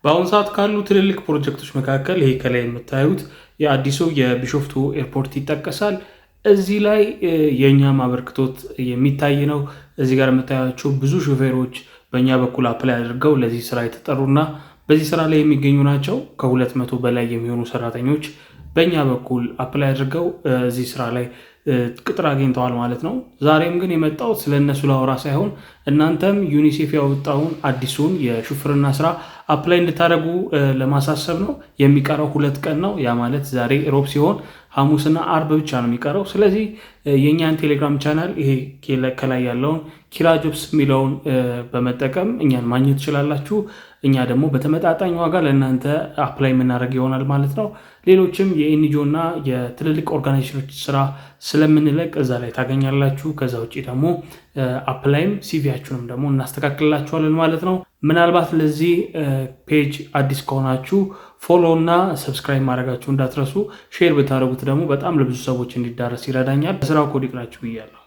በአሁኑ ሰዓት ካሉ ትልልቅ ፕሮጀክቶች መካከል ይሄ ከላይ የምታዩት የአዲሱ የቢሾፍቱ ኤርፖርት ይጠቀሳል። እዚህ ላይ የእኛም አበርክቶት የሚታይ ነው። እዚህ ጋር የምታያቸው ብዙ ሾፌሮች በእኛ በኩል apply አድርገው ለዚህ ስራ የተጠሩና በዚህ ስራ ላይ የሚገኙ ናቸው። ከ200 በላይ የሚሆኑ ሰራተኞች በእኛ በኩል apply አድርገው እዚህ ስራ ላይ ቅጥር አግኝተዋል ማለት ነው። ዛሬም ግን የመጣሁት ስለ እነሱ ላወራ ሳይሆን እናንተም ዩኒሴፍ ያወጣውን አዲሱን የሹፍርና ስራ apply እንድታደርጉ ለማሳሰብ ነው። የሚቀረው 2 ቀን ነው። ያ ማለት ዛሬ ሮብ ሲሆን ሐሙስና አርብ ብቻ ነው የሚቀረው። ስለዚህ የእኛን ቴሌግራም ቻናል ይሄ ከላይ ያለውን ኪራ ጆብስ የሚለውን በመጠቀም እኛን ማግኘት ትችላላችሁ። እኛ ደግሞ በተመጣጣኝ ዋጋ ለእናንተ apply የምናደርግ ይሆናል ማለት ነው። ሌሎችም የ NGO እና የትልልቅ organization ኖች ስራ ስለምንለቅ እዛ ላይ ታገኛላችሁ። ከዛ ውጭ ደግሞ apply ም CV ያችሁንም ደግሞ እናስተካክልላችኋለን ማለት ነው። ምናልባት ለዚህ page አዲስ ከሆናችሁ follow እና subscribe ማድረጋችሁ እንዳትረሱ። Share ብታደርጉት ደግሞ በጣም ለብዙ ሰዎች እንዲዳረስ ይረዳኛል። ስራው ኮዲቅ ናችሁ ብያለሁ።